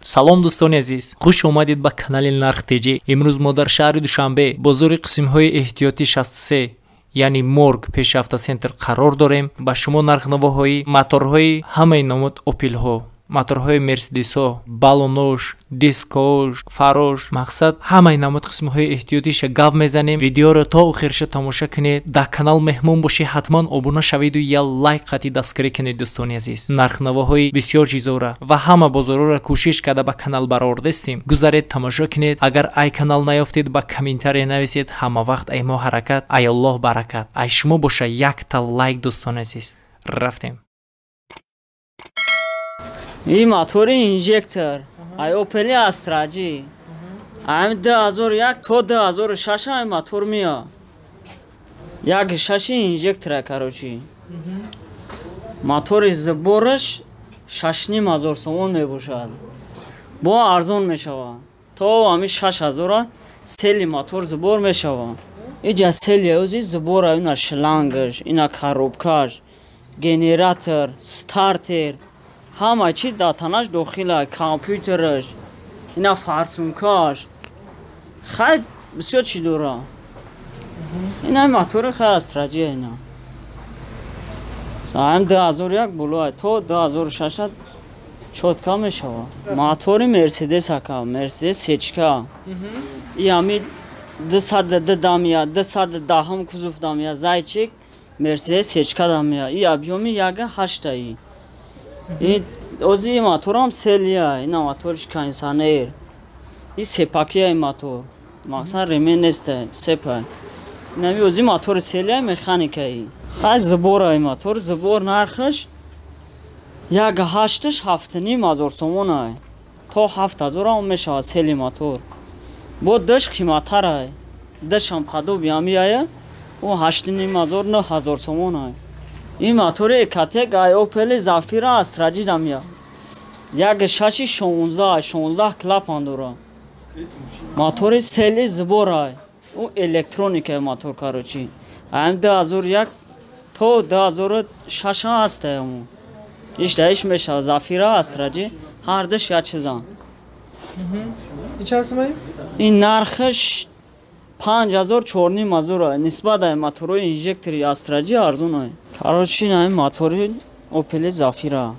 Салом дӯстони азиз, хуш омадед ба канали Нарх ТЖ. Имрӯз мо дар шаҳри Душанбе, бозори қисмҳои эҳтиётӣ 63, яъне морг пеши автосентр қарор дорем. Ба шумо нархнавоҳои моторҳои ҳамаи намуд Опелҳо, моторҳои Мерседесҳо, балонош, дискош, фарош, мақсад ҳамаи намуд қисмҳои эҳтиётиша гап мезанем. Видеоро то охирша тамоша кунед. Дар канал меҳмон бошӣ, ҳатман обуна шавиду я лайк қатӣ дастгирӣ кунед. Дӯстони азиз, нархнавоҳои бисёр чизора ва ҳама бозорҳоро кӯшиш карда ба канал баровардастем. Гузаред, тамошо кунед. Агар ай канал наёфтед, ба комментария нависед. Ҳама вақт ай мо ҳаракат, ай Аллоҳ баракат. Ай шумо боша якта лайк. Дӯстони азиз, рафтем. Ин мотори инжектор ай Опели Астра Ҷи, ами 2001 то 2006 ай мотор мея. Як шаши инжектора, короче. Мотори сбор аш 6,5 ҳазор сомон мебошад. Бо арзон мешавад. То ами 6 ҳазора целый мотор сбор мешавад. Иҷа целый ози сбор а, ина шлангаш, ина коробка ш, генератор, стартер, ҳама чи дар танаш дохила, компютераш, ина форсунка ш, хай бисёр чӣ дора. Ина мотори хай Астра Ҷи, ина ам 2001 боло то 2006 чётко мешавад. Мотори Мерседес, ака, Мерседес сечка, и ами 202 дамия, 210-ум кузов дамия, зайчик Мерседес сечка дамия, и объём и яга ҳаштаи. И ози моторам целый я, ина моториш кондиционер. И цепакия мотор. Мақсад ремень нест, цепа. Инами ози мотори целый я, механикаи. Хай сбор ай мотор, сбор нархаш як ҳашташ 7,5 ҳазор сомон ай. То 7 ҳазор ам мешавад целый мотор. Бо даш қиматтар ай. Дашам подобие ами ая, ӯ 8,5 ҳазор, 9 ҳазор сомон ай. Ин мотори Экотек ай Опели Зафира Астра Ҷи дамия. Як шаши 16, 16 клапан дора. Мотори целый сбор ай. Ӯ электроника мотор, короче. Ам 2001 то 2006 ҳаста ему. Иш даиш мешава Зафира Астра Ҷи, ҳар даш як чизан. Чанд сомонӣ? Ин нархаш 5 ҳазор, 4,5 ҳазор, нисбат ай моторҳои инжектори Астра Ҷи арзон ай. Короче, ин мотори Опели Зафира.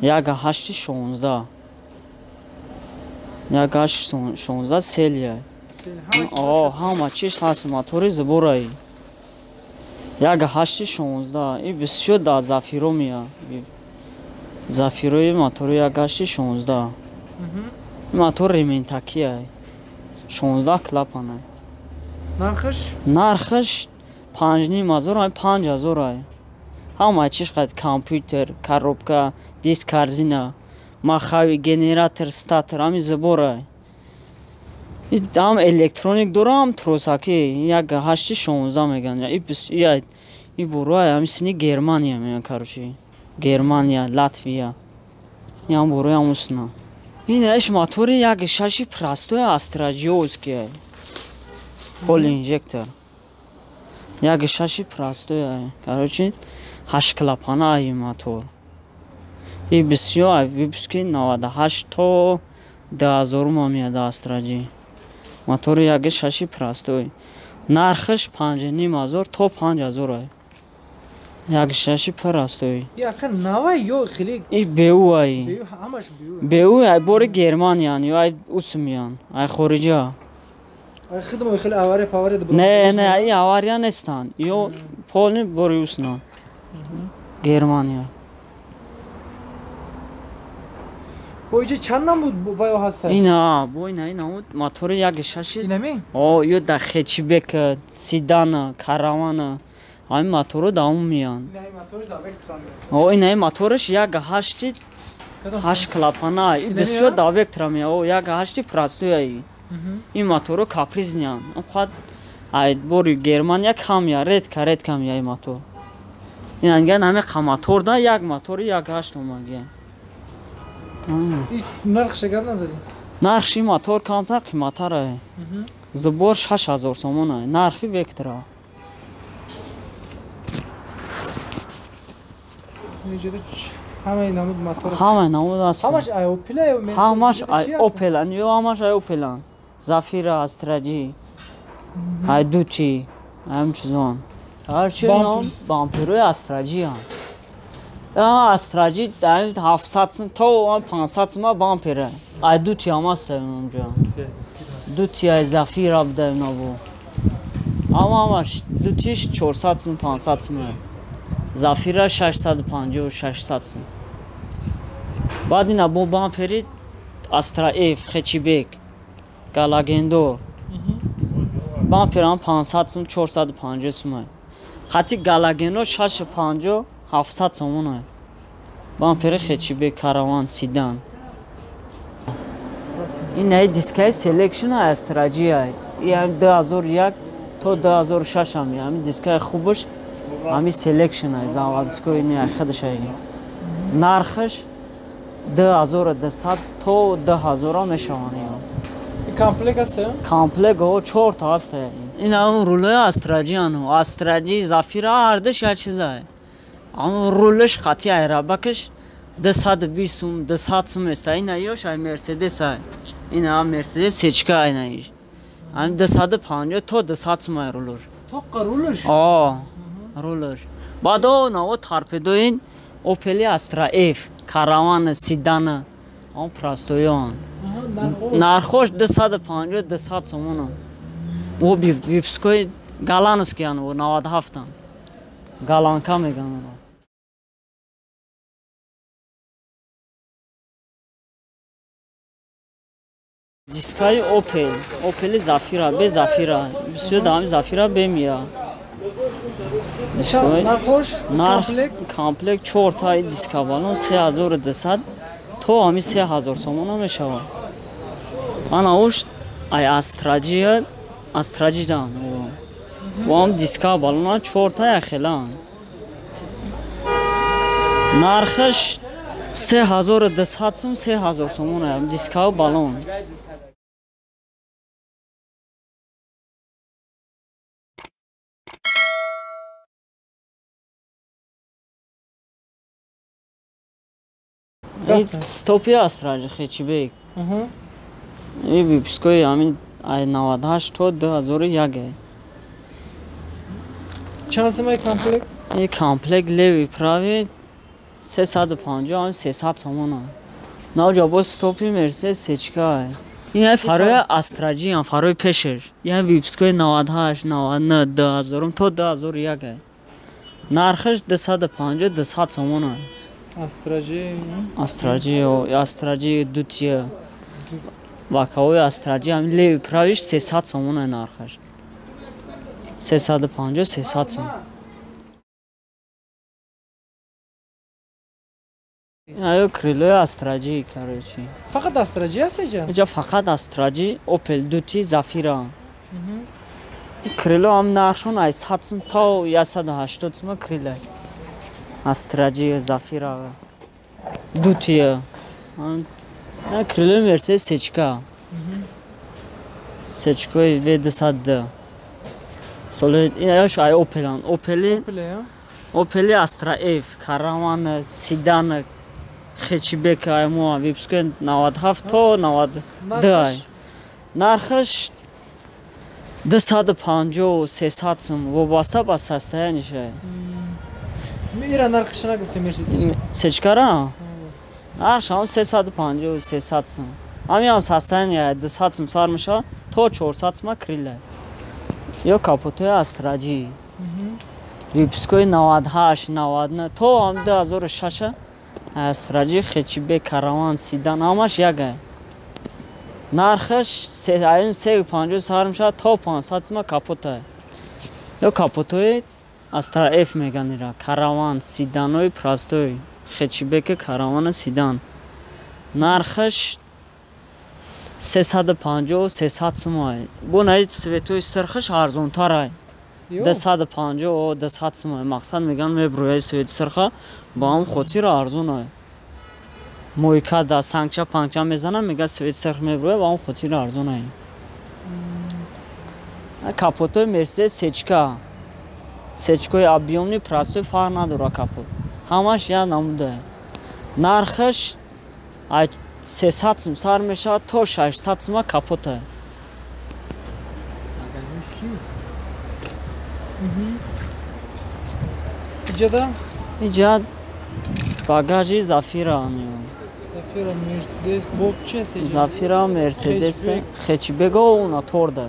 Як ҳашти 16. Як ҳашти 16 целый я. О, ҳама чиз ҳаст, мотори сбор ай. Як ҳашти 16. И бисёр дар Зафиро мея. Зафирои мотори як ҳашти 16. Мотор ремень таки ай. 16 клапан ай. Нархаш? Нархаш 5,5 ҳазор ай, 5 ҳазор ай. Ҳама чиз қад компютер, коробка, диск, корзина, маховик, генератор, стартер, ҳами сбор ай. Ҳам электроник дора, ҳам тросаки, як ҳашти 16 меган. И бурои ҳами сини Германия меган, короче. Германия, Латвия. Ям бурои ҳамусна. Ин аш мотори як шаши простой Астра Ҷиовский ай. Полный инжектор. Як шаши простой ай. Короче, ҳашт клапана ай мотор. И бисёр ай выпуск и 98 то 2000 меяд Астра Ҷи. Мотори як шаши простой. Нархаш 5,5 ҳазор то 5 ҳазор ай. Як шаши простой. Яка нава ё хеле? И БУ ай. Ҳамаш БУ. БУ ай, бори Германиян ё ай усмиян, ай хориҷа. Ай хидмо хеле авария павария? Не, не, ай авария нестанд. Ё полный бори усна. Германия. Бо иҷа чанд намуд ваё ҳаст? Ина, бо ина намуд мотори як шаши. Инами? О, ё да хэтчбек, седана, каравана. Ҳамин моторо давом меянд. О, инаи мотораш як ҳашти ҳашт клапана. И бисёр да Вектра мея. О, як ҳашти простой ай. Ин моторо капризный янд. Худ ай бори Германия кам я, редко, редко мея ин мотор. Ин анган ҳами мотор да як мотори як ҳашт омагия. Нархша гап назадӣ? Нархи мотор камтар қиматтар ай. Сбор 6 ҳазор сомон ай. Нархи Вектра. Инҷода. Ҳамаи намуд мотор. Ҳамаи намуд аст. Ҳамаш ай Opel ё Mercedes? Ҳамаш ай Opel, ё ҳамаш ай Opel. Зафира, Астраҷи, ай Дути, ҳам чизон. Ҳарчи ном бамперои Астраҷи ҳам. Астраҷи 700 сум то 500 сум бампера. Ай Дути ҳам аст онҷо. Дути ай Зафира буда набу. Ама ҳамаш Дутиш 400 сум 500 сум. Зафира 650 600 сум. Баъд ина бо бампери Астра F, хэтчбек, галогендор. Бамперам 500 сум 450 сум. Қати галогено 650 700 сомон. Бампери хэтчбек, караван, седан. Ин ай дискаи селекшн Астраҷи ай. Ин 2001 то 2006 ам, ҳамин дискаи хубаш ҳамин селекшн ай, заводской не ай худаш ай. Нархаш 2200 то 2000 мешаванд. Комплект аст? Комплект о 4 та аст. Ин ҳам рулои Астраҷи ану, Астраҷи, Зафира ҳардаш як чиз ай. Ҳам рулаш қати айрабакаш 220 сум, 200 сум аст. Ин айош ай Мерседес ай. Ин ҳам Мерседес сечка ай наиш. Ҳам 250 то 200 сум ай рулаш. Тоққа рулаш? А, рулаш. Баъд о наво торпедоин Opel Astra F, караван, седан, он простоён. Нархош 250 200 сомон. О випской голландский ан, 97 Голландка меган. Дискаи Opel, Opel Зафира, бе Зафира, бисёр дами Зафира бе мия. Нархош? Нарх комплект 4 таи диска балон 3200 то ҳами 3000 сомон мешавад. Ана ош ай Астраҷи, Астраҷи дан. Ва ҳам диска балона 4 таи хелан. Нархаш 3200 сум, 3000 сомон ай диска балон. Стопи Астраҷи хэтчбек. Ин выпускои ҳамин ай 98 то 2001. Чанд сумаи комплект? Ин комплект леви прави 350 ҳам 300 сомон. Навҷа бо стопи Мерседес сечка ай. Ин ай фарои Астраҷи ам, фарои пешаш. Ин выпускои 98, 99, 2000 то 2001 ай. Нархаш 250 200 сомон ай. Астраҷи? Астраҷи, Астраҷи дутия. Вакаои Астраҷи ҳам леви правиш 300 сомон ай нархаш. 350 300 сом. Аю крилои Астраҷи, короче. Фақат Астраҷи аст иҷа? Иҷа фақат Астраҷи, Opel дути, Зафира. Крило ҳам нархшон ай 100 сум то 180 сум крило. Астраҷи, Зафира, дутия. Крилои Мерседес сечка. Сечкои V200D. Соли ин аяш ай Opel-ан. Opel Astra F, караван, седан, хэтчбек ай мо выпускои 97 то 92 ай. Нархаш 250 300 сум вобаста ба состоянияш ай. Ира нархаш нагуфтем Мерседес? Сечкара? Нархаш ҳам 350 300 сум. Ҳамин ҳам состояние 200 сум сар мешавад то 400 сума крила. Ё капотои Астраҷи. Выпускои 98, 99 то ҳам 2006 Астраҷи, хэтчбек, караван, седан ҳамаш як ай. Нархаш 350 сар мешавад то 500 сума капот ай. Ё капотои Астра F меган ира, караван, седанои простой, хэтчбек, караван, седан. Нархаш 350 300 сум ай. Бо наи цветои сирхаш арзонтар ай. 250 200 сум ай. Мақсад меган меброяи цвети сирха ба ҳам хотир арзон ай. Мойка да сангча пангча мезанам, мега цвети сирх меброя ба ҳам хотир арзон ай. Капотои Мерседес сечка. Сечкои объёмни простой фарқ надора капот. Ҳамаш як намуда. Нархаш ай 300 сум сар мешавад то 600 сума капота. Иҷада? Иҷа багажи Зафира. Зафира, Мерседес, бок чи аст? Зафира, Мерседес, хэтчбего уна торда.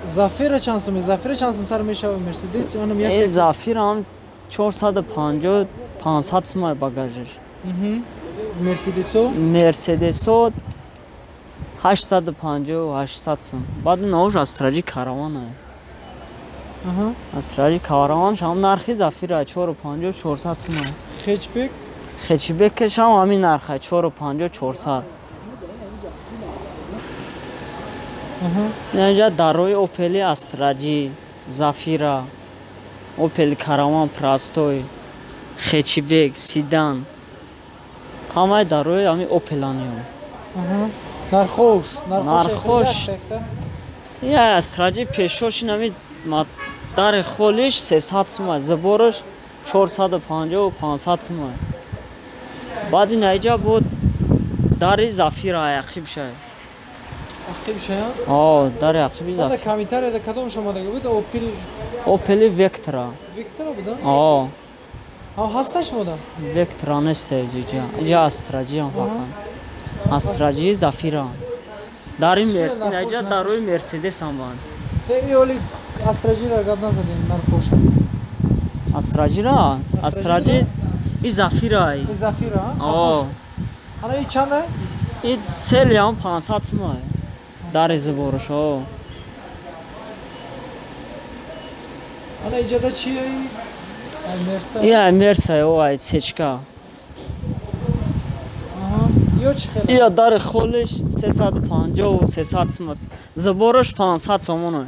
Зафира чанд сум? Зафира чанд сум сар мешавад Мерседес? Онам як Зафира ҳам 450 500 сум багажаш. Мерседесо? Мерседесо 850 800 сум. Баъд науш Астраҷи Караван. Астраҷи Караван ҳам нархи Зафира 450 400 сум. Хэтчбек? Хэтчбекаш ҳам ҳамин нарха 450 400. Инҷа дарои Опели Астраҷи, Зафира, Опел Караван Простой, хэтчбек, седан. Ҳамаи дарои ҳамин Опеланиё. Нархош, нархош. Я Астраҷи пешош ин ҳамин дари холиш 300 сум, зибораш 450 500 сум. Баъд ин аиҷа буд дари Зафира ақиб шай. Ақиб шай? О, дари ақиби Зафира. Да комментарияда кадом шомадага буд? Опел Опели Вектра. Вектра буд? О. Ҳам ҳаста шумода? Вектра нест иҷа. Иҷа Астраҷи ҳам фақат. Астраҷи Зафира. Дари инаҷа дарои Мерседес ҳам банд. Оли Астраҷира гап назадем нархош. Астраҷира? Астраҷи и Зафира. И Зафира? О. Ана и чанда? И сели ҳам 500 сум. Дари зибораш, о. Ана иҷада чи? Мерса? И Мерса, о, ай сечка. Ё чи хеле? Ия дари холиш 350 300 сум. Зибораш 500 сомон.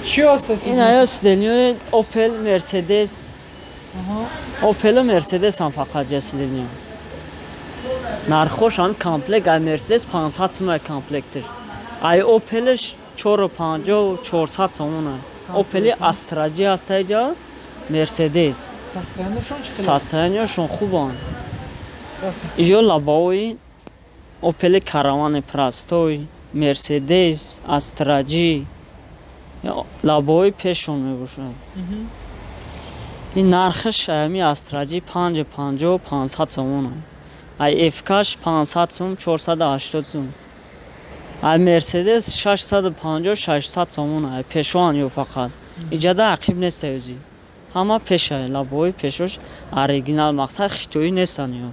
Чи аст? Ин ая сиденьои Опел, Мерседес. Опел Мерседес ҳам фақат ҷа сиденьо. Нархош ҳам комплект ай Мерседес 500 сум комплектш. Ай Опелш 450 400 сомон. Опели Астраҷи аст аиҷа, Мерседес. Состояниешон чи хеле? Состояниешон хубанд. Иҷо лабаои Опели Каравани Простой, Мерседес, Астраҷи лабои пешон мебошад. Ин нархаш ами Астраҷи 550 500 сомон. Ай ФК-ш 500 сум, 480 сум. Ай Мерседес 650 600 сомон. Ай пешоан ё фақат. Иҷада ақиб нест ӯзи. Ҳама пешай, лабои пешош оригинал, мақсад хитоӣ нестан ё.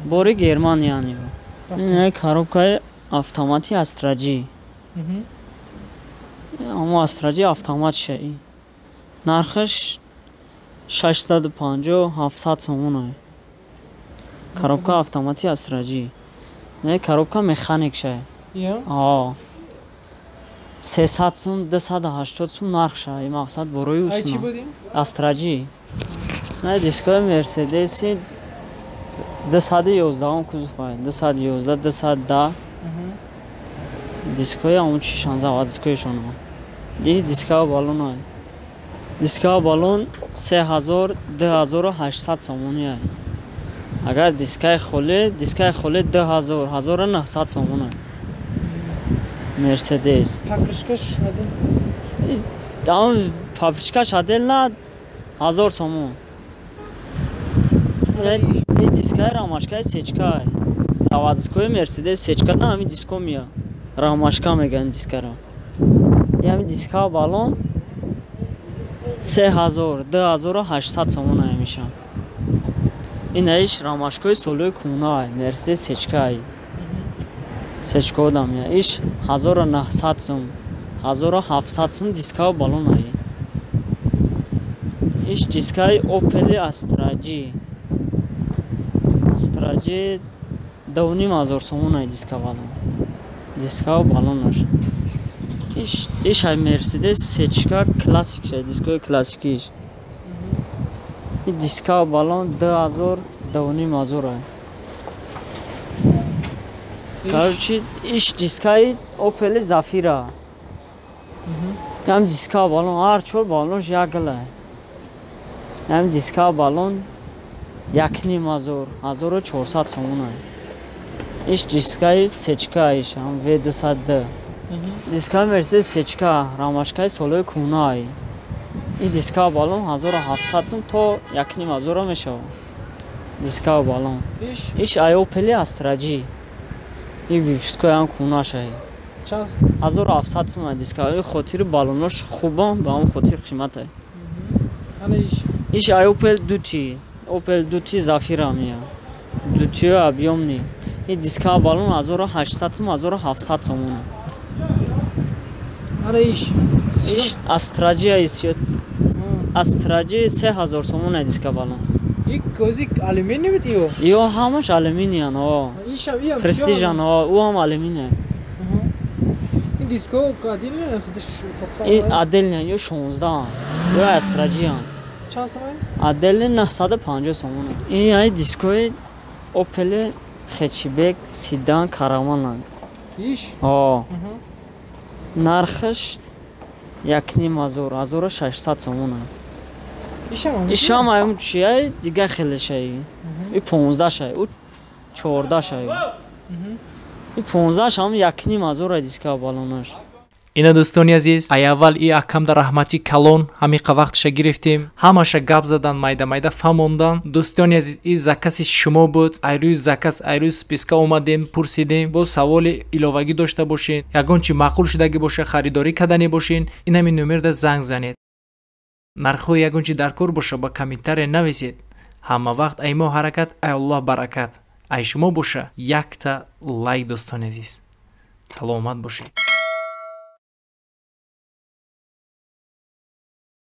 Бори Германиян ё. Ин коробкаи автомати Астраҷи. Амо Астраҷи автомат шаи. Нархаш 650 700 сомон. Коробка автомати Астраҷи. Не, коробка механик шай. А. 300 сум, 280 сум нарх шай. Мақсад борои Ай чи усна. буд ин? Астраҷи. Не, дискои Мерседеси 211 кузов ай. 211, 210. Дискои ҳамон чишан, заводскоишон. Ди диска балон ай. Диска балон 3000, 2800 сомони ай. Агар дискаи холӣ, дискаи холӣ 2000, 1900 сомон ай. Мерседес. Покрышкаш один? Там папричкаш отдельно 1000 сомон. Ин дискаи рамашкаи сечка ай. Заводской Мерседес сечка на ҳамин диско мия. Рамашка мегӯянд дискаро. Ҳамин диска балон 3000, 2800 сомон ай мешавад. Ин аиш рамашкои солои кӯна ай, Мерседес сечка ай. Сечка одам я. Иш 1900 сум, 1700 сум диска балон ай. Иш дискаи Опели Астраҷи. Астраҷи 2500 сомон ай диска балон. Диска балонаш. Иш ай Мерседес сечка классик шай, дискои классикиш. Ин диска балон 2000, 2500 ай. Короче, иш дискаи Opel Zafira. Ям диска балон, ҳар чор балонш як гила. Ям диска балон 1500, 1400 сомона. Иш дискаи сечка иш, ам V200D. Диска Mercedes сечка, рамашкаи солои кӯҳнаи. И диска балон 1700 сом то 1500 мешавад. Диска балон. Иш ай Opel Astra G. И выпускои ам кӯҳнашай. 1700 сом диска. И хотири балонош хубам, ба ҳам хотир қиматай. Иш ай Opel Duty. Opel Duty Zafira мия. Duty объемный. И диска балон 1800 сом, 1700 сомона. Иш Иш Astra G Astra G 3000 сомона диска балон. И кози алюминий бит ё? Ё ҳамаш алюминиян, о. Престижан, о, ӯ ҳам алюминий. Ин диско отдельно худаш тоқа? Ин отдельно, ё 16, ё Astra G. Чанд сомон? Отдельно 950 сомона. Ин ай дискои Opel хэтчбек седан Караван. Иш? О. Нархаш 1500, 1600 сомона. Ишам ай чия дига хелешай. И 15 шай, у 14 шай. И 15 шам 1500 диска балонаш. Ина дӯстони азиз, ай аввал и акамда раҳмати калон, ҳамиқа вақтша гирифтем, ҳамаша гап задан, майда майда фаҳмондан. Дӯстони азиз, и закази шумо буд. Ай рӯи заказ, ай рӯи списка омадем, пурсидем. Боз саволи иловагӣ дошта бошед, ягон чи маъқул шудагӣ боша, харидорӣ кардане бошед, инами номерда занг занед. Нархҳои ягон чи дар кор боша, ба комментария нависед. Ҳама вақт ай мо ҳаракат, ай Аллоҳ баракат. Ай шумо боша якта лайк, дӯстони азиз. Саломат бошед.